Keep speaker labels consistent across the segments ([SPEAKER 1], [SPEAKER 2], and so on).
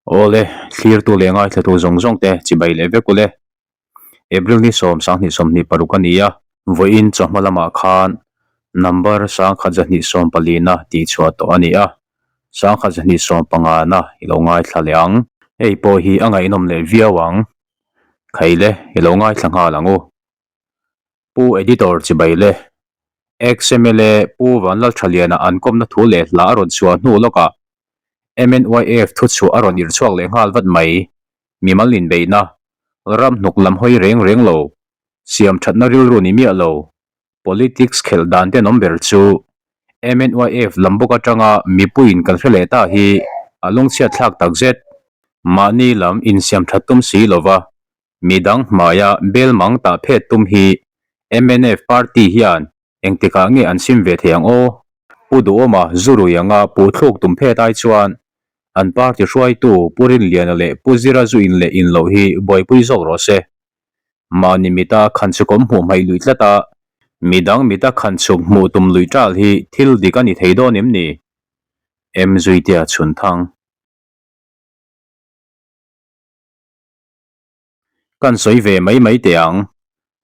[SPEAKER 1] Awle, thlirtu leh ngaithlatu zawng zawng te chibai leh vek ule. April ni sawm sanghnih sawmhnih paruk a ni a, vawiin chawhma lamah khan number sangkhat zahnih sawm palina tihchhuah tawh a ni a, sangkhat zahnih sawm pangana i lo ngaithla leh ang. Hei pawh hi a ngaihnawm leh viau ang. Khaile i lo ngaithla nghal ang u. Pu Editor chibai le. Ex-MLA Pu Vanlalthaliana an kawmna thu leh hla a rawn chhuah hnu lawkah MNYF thuchhuah a rawn irhchhuak leh nghal vat mai. Mimal inbeihna, ram hnuk lam hawi reng reng lo, siam thatna rilru ni miah lo, politics khelh dan tenawm ber chu MNYF lam bawk atanga mipuiin kan hre leh ta hi a lungchhiat thlak takzet. Mahni lam insiam that tum si lova Midang hmaia bel mang tah phet tum hi mnf party hian engtikah nge an sim ve thei ang aw? Pu Duhawma zu rui anga pu thluk tum phet ai chuan an party hruaitu Pu Rinliana leh Pu Zira zu in leh in loh hi buaipui zawk rawh se. Mahni mita khanchhukawm hmuh hmaih luih tlat a, midang mita khanchhuk hmuh tum luih ṭal hi thil dik a ni thei dawn em ni? Mzuitea Chhunthang. Kan sawi ve mai mai teh ang.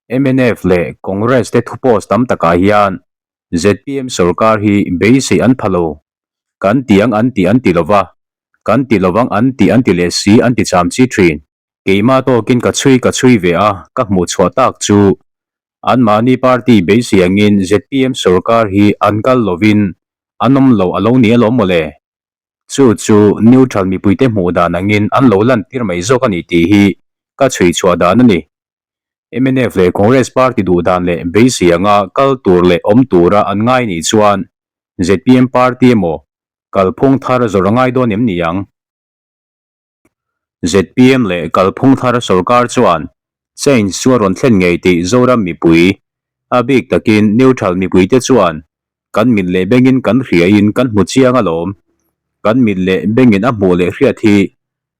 [SPEAKER 1] Mnf leh Congress te thu post tam takah hian zpm sorkar hi beisei an pha lo. Kan ti ang an ti an ti lova, kan ti lovang an ti an ti leh si an ti cham chi thin. Keimah tawkin ka chhui ka chhui ve a, ka hmuh chhuah tak chu anmahni party beisei angin zpm sorkar hi an kal lovin an awm lo a lo ni alawm mawle. Chu chu neutral mipuite hmuh dan angin an lo lantir mai zawk a ni tih hi ka chhui chhuah dan a ni. Mnf leh Congress party duh dan leh beisei anga kal tur leh awm tura an ngai nih chuan zpm party emaw kalphung thar zawrh a ngai dawn em ni ang? Zpm leh kalphung thar sorkar chuan change chu a rawn thlen ngei tih Zoram mipui, a bik takin neutral mipuite chuan kan mit leh bengin kan hriain kan hmu chiang alawm. Kan mit leh bengin a hmuh leh hriat hi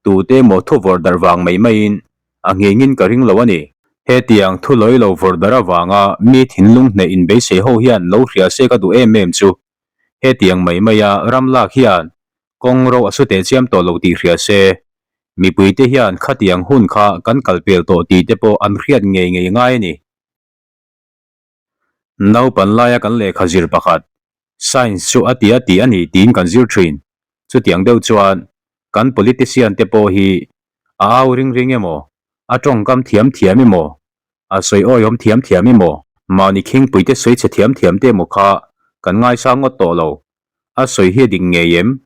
[SPEAKER 1] tute emaw thu vawrh darh vang mai maiin a nghingin ka ring lo a ni. Hetiang thu lawi lo vawrh darh avanga mi thinlung hneh inbeisei ho hian lo hria se ka duh em em chu. Hetiang mai maia ram lak hian Kawng ro a su teh chiam tawh lo tih hria se, mipuite hian khatiang hun kha kan kal pel tawh tih te pawh an hriat ngei ngei ngai a ni. Naupan laia kan lehkha zir pakhat, Science chu a ti a ti a ni tiin kan zir thin. Chutiang deuh chuan kan politician te pawh hi a au ring ring emaw, a tawngkam thiam thiam emaw, a sawi awihawm thiam thiam emaw, mahni khingpuite sawi chhe thiam thiam te emaw kha kan ngaisang ngawt tawh lo. A sawi hi a dik ngei em?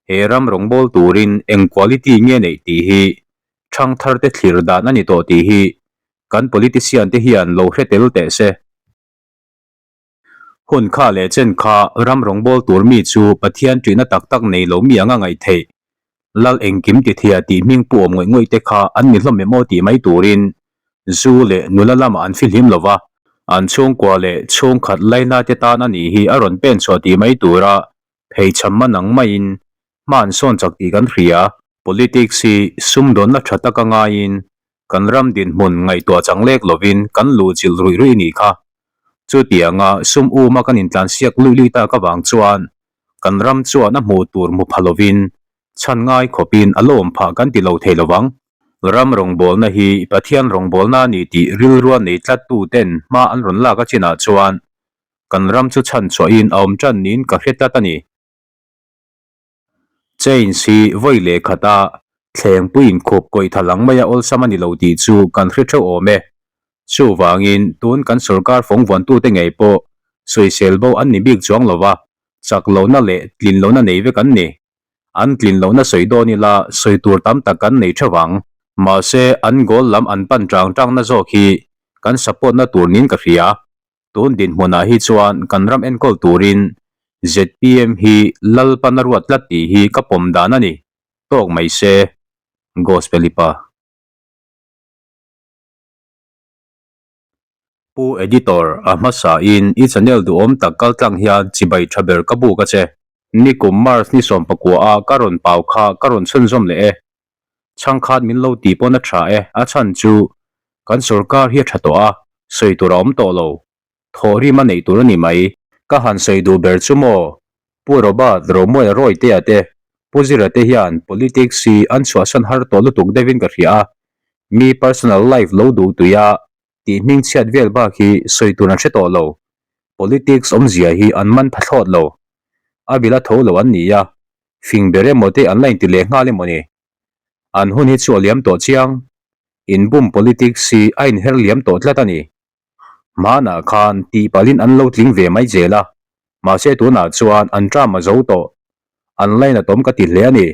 [SPEAKER 1] He ram rawngbâwl turin eng quality nge neih tih hi ṭhangtharte thlir dan a ni tawh tih hi kan politician te hian lo hre tel teh se. Hun kha leh chen kha ram rawngbâwl tur mi chu Pathian ṭihna tak tak nei lo mi anga ngaih theih. Lal engkim ti thia tih hming pu awm ngawih ngawih te kha an ni hlawm em aw tih mai turin zu leh nula lamah an fihlim lo va, an chhungkua leh chhungkhat laina te tan a nih hi a rawn pen chhuah tih mai tura pheichham man ang maiin hma an sawn chak tih kan hria. Politics hi sumdawnna tha taka ngaiin kan ram dinhmun ngaihtuah chang lek lovin kan luhchilh ruih ruih nih kha. Chutianga sum uma kan intlansiak luih luih tak avang chuan kan ram chuan a hmuh tur hmu pha lovin chhan ngai khawpin a lawm phah kan ti lo thei lovang. Ram rawngbawlna hi Pathian rawngbawlna a ni tih rilrua nei tlattu ten hma an rawn lak a chinah chuan kan ram chu chhan chhuahin a awm tan niin ka hre tlat a ni. Change hi vawi leh khata thlengpui inkhup kawih tha lang maia awlsam a ni lo tih chu kan hre theuh awm e. Chuvangin tun kan sorkar fawngvuantute ngei pawh sawisel bo an ni bik chuang lova, chak lohna leh tlin lohna nei vek an ni. An tlin lohna sawi dawn ila sawi tur tam tak kan nei theuh ang. Mahse an goal lam an pan tang tangna zawk hi kan support na tur niin ka hria. Tun dinhmunah hi chuan kan ram enkawl turin zpm hi Lalpan a ruat tlat tih hi ka pawm dan a ni. Tawk mai se. Gospelipa. Pu Editor, a hmasa in i channel duhawm tak kal tlang hian chibai tha ber ka buk a che. Nikum March ni sawmpakua a ka rawn pau kha ka rawn chhunzawm leh e. Chhangkhat min lo tih pawn a tha e, a chhan chu kan sorkar hi a tha tawh a, sawi tur a awm tawh lo. Thawh rim a neih tur a ni mai. Ka han sawi duh ber chu maw? Pu Robert Romuaia Rawite-a te. Pu Zira te hian politics hi an chhuahsan har tawh lutuk deuhin ka hria a, mi personal life lo duh tui a tih hming chhiat vel bak hi sawi tur an hre tawh lo. Politics awmzia hi an man pha thlawt lo. A bila tho lo an ni a, fing ber emaw te an la inti leh nghal emaw ni. An hun hi chu a liam tawh chiang. Inbum politics hi a inher liam tawh tlat a ni. Hmanah khan tihpalhin an lo tling ve mai zel a, mahse tunah chuan an ṭam a zo tawh. An lainatawm ka ti hle a ni.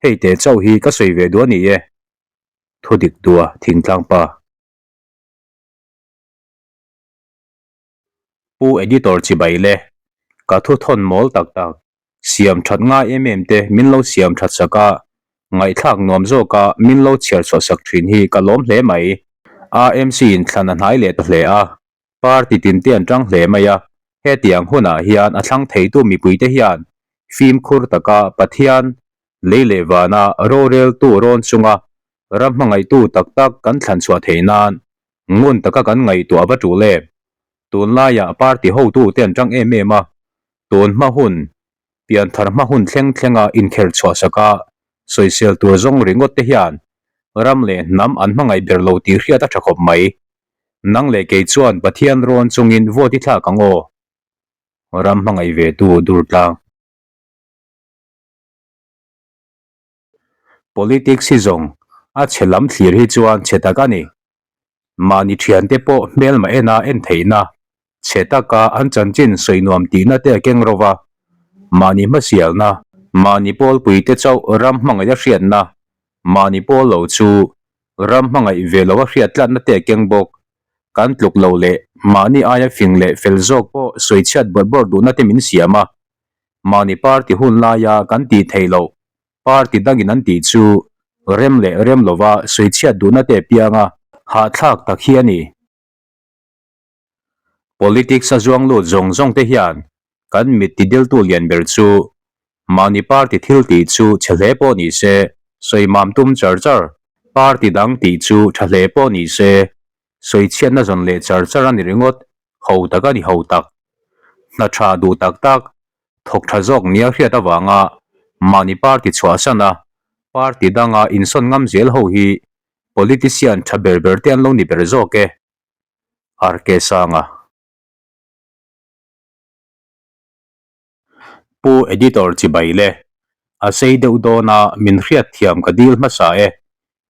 [SPEAKER 1] Hei teh chauh hi ka sawi ve duh a ni e. Thudik dua thingtlang pa. Pu Editor chibai le, ka thu thawn mawl tak tak, siam that ngai em em te min lo siam that sak a, ngaihthlak nuam zawk a min lo chhiar chhuah sak thin hi ka lawm hle mai. AMC in thlan a hnai leh ta hle a, party tin te an tang hle mai a, hetiang hunah hian a thlang theitu mipuite hian fimkhur taka Pathian lei leh vana roreltu rawn chunga ram hmangaihtu tak tak kan thlan chhuah theih nan ngun taka kan ngaihtuah va tul em? Tunlaiah party hotute an tang em em a, tun hma hun, pianthar hma hun thleng thlenga inkher chhuah saka sawisel tur zawng ringawt te hian ram leh hnam an hmangaih ber lo tih hriat a tha khawp mai. Nang leh kei chuan Pathian rawn chungin vote i thlak ang aw? Ram hmangaih ve tu Durtlang. Politics hi zawng a chhe lam thlir hi chuan chhe tak a ni. Mahni thiante pawh hmelma ena en theihna, chhe taka an chanchin sawi nuam tihna te a keng ro va, mahni hmasialna, mahni pawlpuite chauh ram hmangaih a hriatna, mahni pawl lo chu ram hmangaih ve lo a hriat tlatna te a keng bawk. Kan tluk lo leh mahni aia fing leh fel zawk pawh sawi chhiat bawrh bawrh duhna te min siam a, Mahni party hun laia kan tih theih loh, party dangin an tih chu rem leh rem lova sawichhiat duhna te pianga hahthlak tak hi a ni. Politics a zuang lut zawng zawng te hian kan mit ti diltu lian ber chu mahni party thil tih chu chhe hle pawh ni se sawi mam tum char char, party dang tih chu tha hle pawh ni se sawichhiatna zawn leh char char a ni ringawt. Ho tak a ni ho tak. Hna tha duh tak tak, thawk tha zawk nia hriat avanga mahni party chhuahsan a, party danga insawn ngam zel ho hi politician tha ber ber te an lo ni ber zawk e. RK Sanga. Pu Editor chibai le, a sei deuh dawn a min hriatthiam ka dil hmasa e,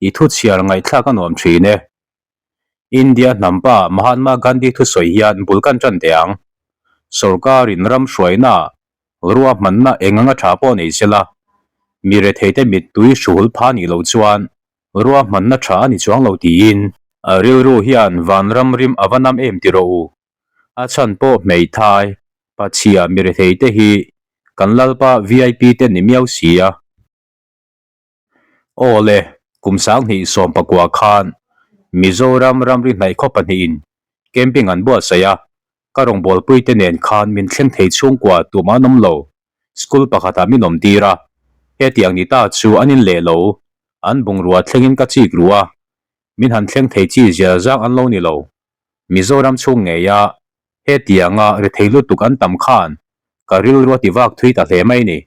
[SPEAKER 1] i thu chhiar ngaihthlak a nuam thin e. India hnampa Mahatma Gandhi thusawi hian bul kan tan teh ang. Sorkarin ram hruaina ruahmanna eng anga tha pawh nei sela, mi retheite mittui hruhul pha nih loh chuan ruahmanna tha a ni chuang lo tiin. A rilru hian vanram rim a va nam em ti rawh u. A chhan pawh hmeithai, pachhia miretheite hi kan Lalpa VIP te ni miau si a. Aw le, kum 2019 khan Mizoram ramri hnaih khaw pahnihin camping an buatsaih a, ka rawngbawlpuite nen khan min thleng thei chhungkua tumah an awm lo, school pakhatah min awm tir a, hetiang ni ta chu an inleh lo, an bungrua thlengin ka chik ru a, min han thleng thei chi zia zang an lo ni lo. Mizoram chhung ngeia hetianga rethei lutuk an tam khan ka rilru a ti vak thui ta hle mai ni.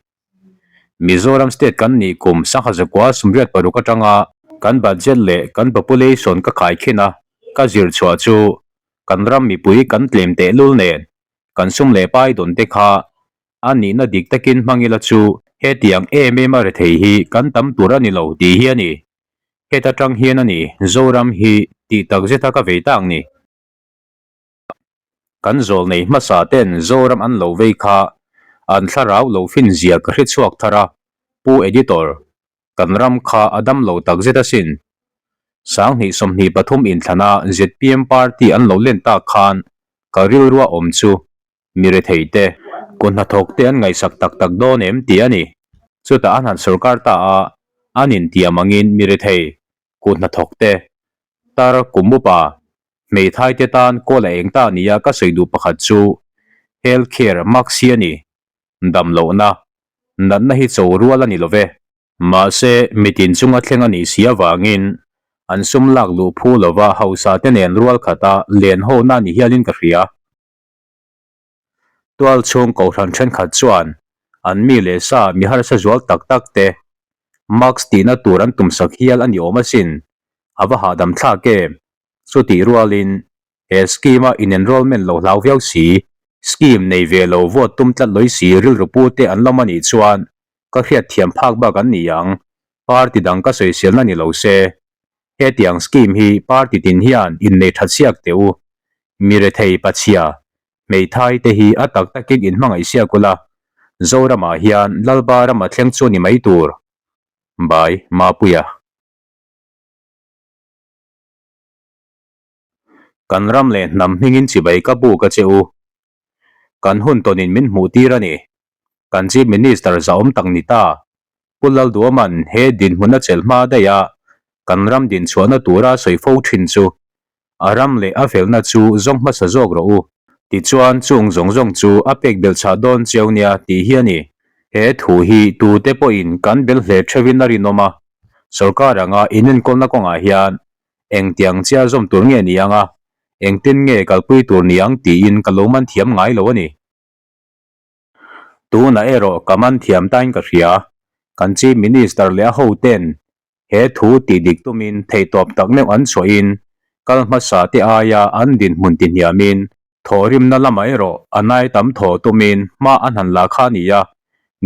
[SPEAKER 1] Mizoram state kan nih kum sangha zakua 86 atanga kan budget leh kan population ka khaikhin a, ka zir chhuah chu kan ram mipui kan tlem tehlul nen kan sum leh pai dawn te kha a nihna dik takin hmang ila chu hetiang em em a rethei hi kan tam tur a ni lo tih hi a ni. Heta tang hian a ni, Zoram hi tih tak zeta ka vei tak ni. Kan zawl nei hmasa ten Zoram an lo vei kha an thlarau lo fin zia ka hre chhuak thar a, Pu Editor, kan ram kha a dam lo tak zet asin. 2023 inthlana zpm party an lo len tak khan ka rilrua awm chu Mi rethei te, kut hnathawk te an ngaihsak tak tak dawn em tih a ni. Chutah an han sorkar ta a, an intiam angin mi rethei, kut hnathawk te, tar kum upa, hmeithai te tan kawl a eng ta nia ka sawi duh pakhat chu Health Care Max hi a ni. Dam lohna, natna hi cho rual a ni lo ve. Mahse, mitin chunga thleng a nih si avangin an sum lak luh phu lova hausa te nen rual khata len hona ni hialin ka hria. Tual chhung kohhran thenkhat chuan An mi leh sa mi harsa zual tak tak te mask tihna tur an tumsak hial a ni awm asin, a va hahdam thlak em? Chutih rualin he scheme-a in-enrollment lo hlau viau si, scheme nei ve lo vote tum tlat lawi si rilru pu te an lawm a nih chuan ka hriat thiam phak bak an ni ang, party dang ka sawiselna ni lo se. Hetiang scheme hi party tin hian innei that siak teh u, mi rethei pachhia Hmeithai te hi a tak takin in hmangaih siak ula, Zoramah hian Lalpa ram a thleng chu ni mai tur. By, Mapuia. Kan ram leh hnam hmingin chibai ka buk a che u. Kan hun tawnin min hmuh tir a ni. Kan Chief Minister zahawm tak ni ta. Pu Lalduaman he dinhmun a chelh hma daih a, kan ram dinchhuahna tura sawi fo thin chu A ram leh a felna chu zawng hmasa zawk rawh u. Tichuan, chung zawng zawng chu a pek belh chhah dawn chiau nia tih hi a ni. He thu hi tute pawhin kan bel hle theuhin a rinawm a, sorkar anga inenkawlna kawngah hian engtiang chia zawm tur nge ni ang a, engtin nge kalpui tur ni ang tiin ka lo man thiam ngai lo a ni. Tunah erawh ka man thiam tain ka hria, kan Chief Minister leh a hoten he thu tih dik tumin theihtawp tak meuh an chhuahin kal hmasa te aia an dinhmun ti hniamin thawhrimna lamah erawh a nai tam thaw tumin hma an han la kha a ni a,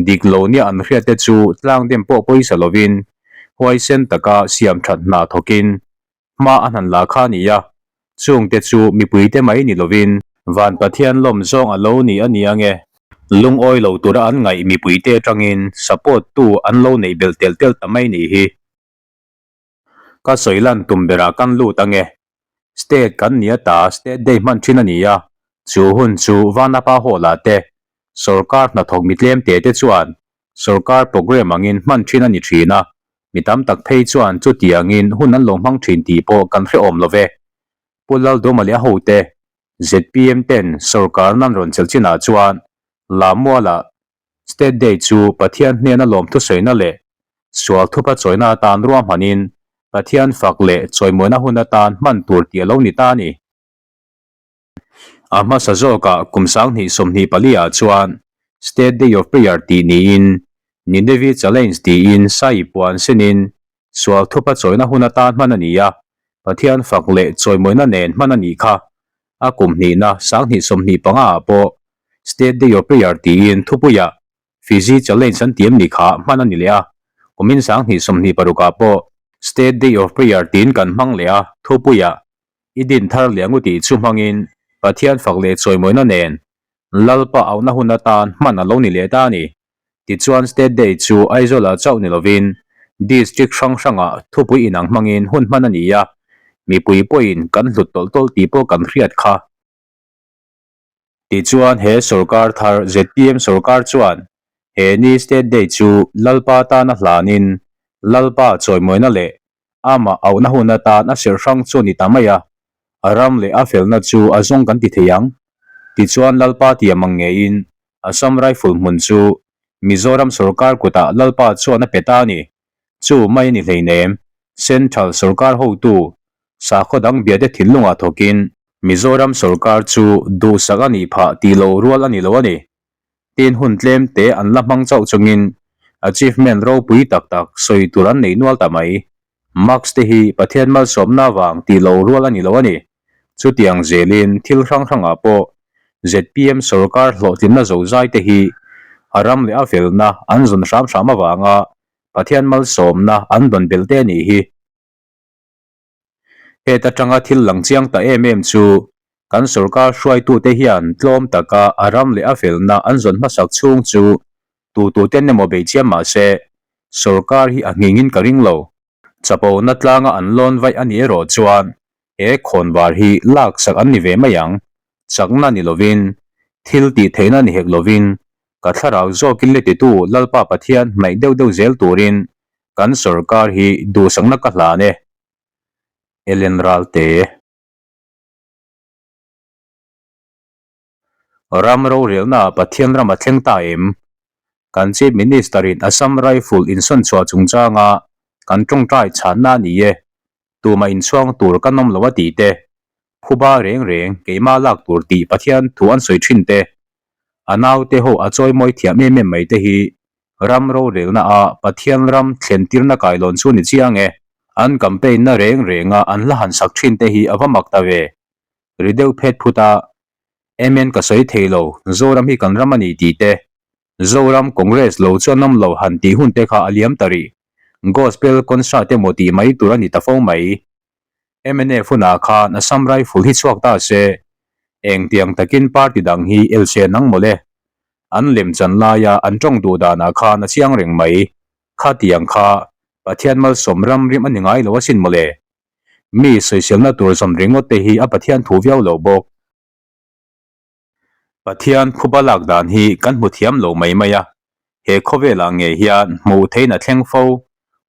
[SPEAKER 1] dik lo nia an hriat te chu tlang dem pawh pawisa lovin huaisen taka siam that hna thawkin Hma a hnan la kha a ni a, chungte chu mipuite mai ni lovin Van Pathian lawm zawng a lo ni a ni ange. Lungawi lo tura an ngaih mipuite atangin support tu an lo neih belh telh telh ta mai ni hi. Ka sawi lan tum berah kan lut ange. State kan ni ata State Day hman thin a ni a, chu hun chu Vanapa Hall ah te sorkar hnathawk mi tlem te te chuan sorkar programme angin hman thin a ni thin a, Mi tam tak phei chuan chutiangin hun an lo hmang thin tih pawh kan hrehawm lo ve. Pu Lalduma leh a hote, zpm ten sorkar nan rawn chelh chinah chuan Lamuala State Day chu Pathian hnena lawmthusawina leh sual thupa chawina atan ruahmanin Pathian fak leh chawimawina hun atan hman tur tih a lo ni ta a ni. A hmasa zawkah kum 2024 ah chuan State Day of Prayer tih niin Nineveh Challenge tiin sai puan senin sual thupa chawina hun atan hman a ni a, Pathian fak leh chawimawina nen hman a nih kha. A kum hnihna 2025 ah pawh State Day of Prayer tiin thupuiah Fiji Challenge an ti em ni kha hman a ni leh a, kumin 2026 ah pawh State Day of Prayer tiin kan hmang leh a, thupuiah I din thar leh angu tih chu hmangin Pathian fak leh chawimawina nen Lalpa auhna hun atan hman a lo ni leh ta a ni. Tichuan State Day chu Aizawlah chauh ni lovin District hrang hrangah thupui inang hmangin hun hman a ni a, mipui pawhin kan hlut tawlh tawlh tih pawh kan hriat kha. Tichuan he sorkar thar zpm sorkar chuan he ni State Day chu Lalpa tana hlanin Lalpa chawimawina leh amah auhna hun atan a serh hrang chu a ni ta mai a, a ram leh a felna chu a zawng kan ti thei ang. Tichuan Lalpa tiam ang ngeiin Assam Rifle hmun chu Mizoram sorkar kutah Lalpa chuan a pe ta a ni. Chu mai a ni hleinem, Central sorkar hotu sakhaw dang biate thinlungah thawkin Mizoram sorkar chu duhsak a nih phah tih loh rual a ni lo a ni. Tin hun tlem te an la hmang chauh chungin achievement ropui tak tak sawi tur an nei nual ta mai. Max te hi Pathian malsawmna vang tih loh rual a ni lo a ni. Chutiang zelin thil hrang hrangah pawh zpm sorkar hlawhtlinna zozai te hi a ram leh a felna an zawn hram hram avanga Pathian malsawmna an dawn belh te a nih hi. Het atanga thil lang chiang ta em em chu kan sorkar hruaitute hian tlawm taka a ram leh a felna an zawn hmasak chhung chu tututen emaw bei chiam mah se sorkar hi a nghingin ka ring lo. Chapona tlanga an lawn vaih a nih erawh chuan he khawnvar hi laksak an ni ve mai ang. Chakna ni lovin, thil tih theihna ni hek lovin ka thlarau zawkin le titu Lalpa Pathian hnaih deuh deuh zel turin kan sorkar hi duhsakna ka hlan e. Ellen Ralte. Ram rorelna Pathian ram a thleng ta em? Kan Chief Minister in Assam Rifle insawn chhuah chungchanga kan tawngtai chhanna a ni e, tumah inchhuang tur kan awm lo a tih te, phuba reng reng keimah lak tur tih Pathian thu an sawi thin te. A naute ho a chawimawi thiam em em mai te hi ram rorelna a Pathian ram thlentirna kailawn chu ni chiang e. An campaign na reng reng a an hla han sak thin te hi a va mak ta ve. Ri deuh phet phut a, Amen ka sawi thei lo, Zoram hi kan ram a ni tih te, Zoram Congress lo chuan awm lo han tih hun te kha a liam ta rih. Gospel concert emaw tih mai tur a ni ta fo mai. Mnf hunah khan Assam Rifle hi chhuak ta se, engtiang takin party dang hi el se nang mawle. An lem chan laia an tawng duh danah khan a chiang reng mai. Khatiang kha Pathian malsawm ram rim a ni ngai lo asin mawle. Mi sawiselna tur zawm ringawt te hi a Pathian thu viau lo bawk. Pathian phuba lak dan hi kan hmu thiam lo mai mai a, he khawvelah ngei hian hmuh theihna thleng fo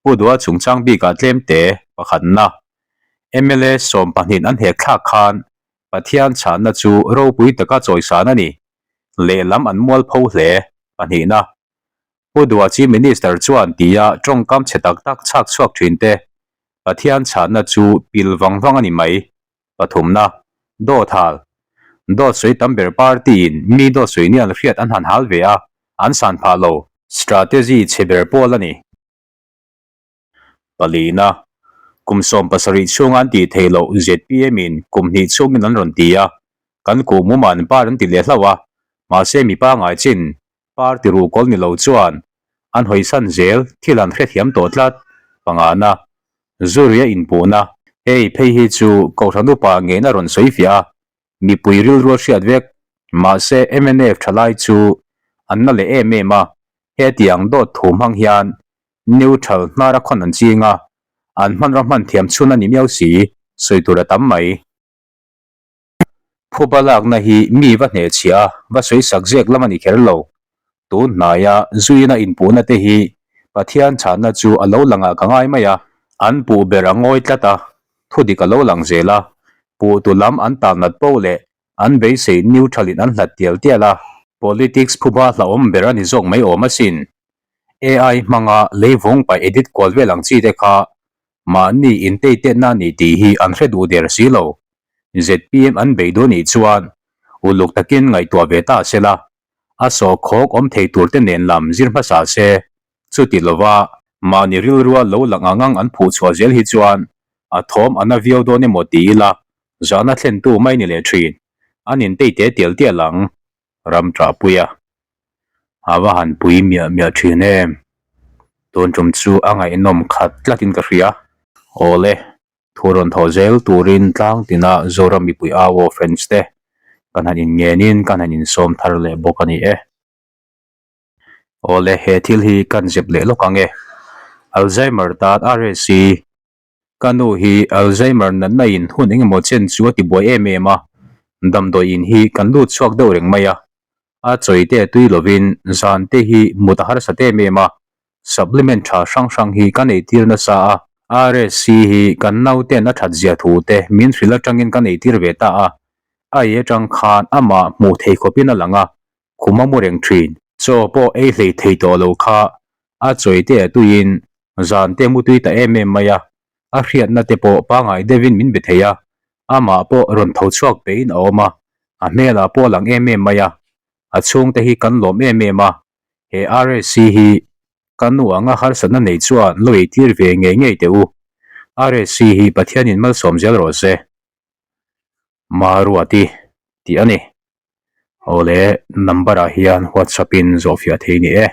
[SPEAKER 1] Pu Dua chungchang bikah tlemte pakhatna mla 12 an hek thlak khan Pathian chhanna chu ropui taka chawisan a ni. Lehlam an mualpho hle pahnihna. Pu Dua Chief Minister chuan tia tawngkam chhe tak tak chhak chhuak thin te Pathian chhanna chu pil vang vang a ni mai. Pathumna, Dawt hal. Dawt sawi tam ber party in mi dawt sawi nia la hriat an han hal ve a, an san phah lo. Strategy chhe ber pawl a ni. Palina, Kum 17 chhunga an tih theih loh zpm in kum hnih chhungin an rawn ti a, kan kuhmum ah an par an ti leh hlauh a, mahse mi pangai chin party ruhkawl ni lo chuan an hawisan zel thil an hrethiam tawh tlat. Pangana, Zuria inpuhna, Hei phei hi chu Kohhran upa ngeina rawn sawi fiah a, mipui rilru a hriat vek. Mahse mnf thalai chu an na leh em em a, hetiang dawt thu hmang hian neutral hnar a khawn an ching a, an hmanraw hman thiam chhun a ni miau si, sawi tur a tam mai. Phuba lakna hi mi va hnehchhiah a, va sawi sak zek lam a ni kher lo. Tun hnaia zuina inpuhna te hi Pathian chhanna chu a lo langah ka ngai mai a, an puh ber a ngawi tlat a, thudik a lo lang zel a, puhtu lam an tan nat poh leh an beisei neutral in an hlat tial tial a. Politics phuba hlauhawm ber a ni zawk mai awm asin. AI hmanga leivung paih edit kual vel ang chi te kha Mahni inteitetna a ni tih hi an hre duh der si lo. Zpm an bei duh nih chuan uluk takin ngaihtuah ve ta se la, a sawhkhawk awm thei tur te nen lam zir hmasa se. Chuti lova mahni rilrua lo lang ang ang an phuh chhuah zel hi chuan a thawm a na viau dawn emaw ti ila zahna thlentu mai ni leh thin. An inteite tial tial ang. Ram ṭahpui a, a va han pui miah miah ṭhin em? Tun ṭum chu a ngaihnawm khat tlatin ka hria. Awle, thu rawn thawh zel turin tlang tina Zoram mipui au aw friends te kan han inngenin kan han insawm thar leh bawk a ni e. Awle, he thil hi kan zep leh lawk ang e. Alzheimer tan RSC. Ka nu hi Alzheimer natna in hun engemaw chen chu a ti buai em em a, damdawi in hi kan lut chhuak deuh reng mai a. A chawi te tui lovin zan te hi mut a harsat em em a, supplement tha hrang hrang hi ka nei tir nasa a. RSC hi kan nauten a that zia thu te min hrilh atangin ka nei tir ve ta a, a ei atang khan amah hmuh thei khawpin a lang a, Khum a mu reng thin. Chaw pawh ei hlei thei tawh lo kha a chawi te a tuiin zan te mu tui ta em em mai a, a hriatna te pawh pangai deuhin min be thei a, amah pawh rawn tho chhuak peihin a awm a, a hmelah pawh a lang em em mai a, a chhungte hi kan lawm em em a, he RSC hi ka nu anga harsatna nei chuan lo eitir ve ngei ngei teh u. RSC hi Pathianin malsawm zel rawh se. Maruati tih a ni. Awle, number ah hian WhatsApp in zawhfiah thei ni e.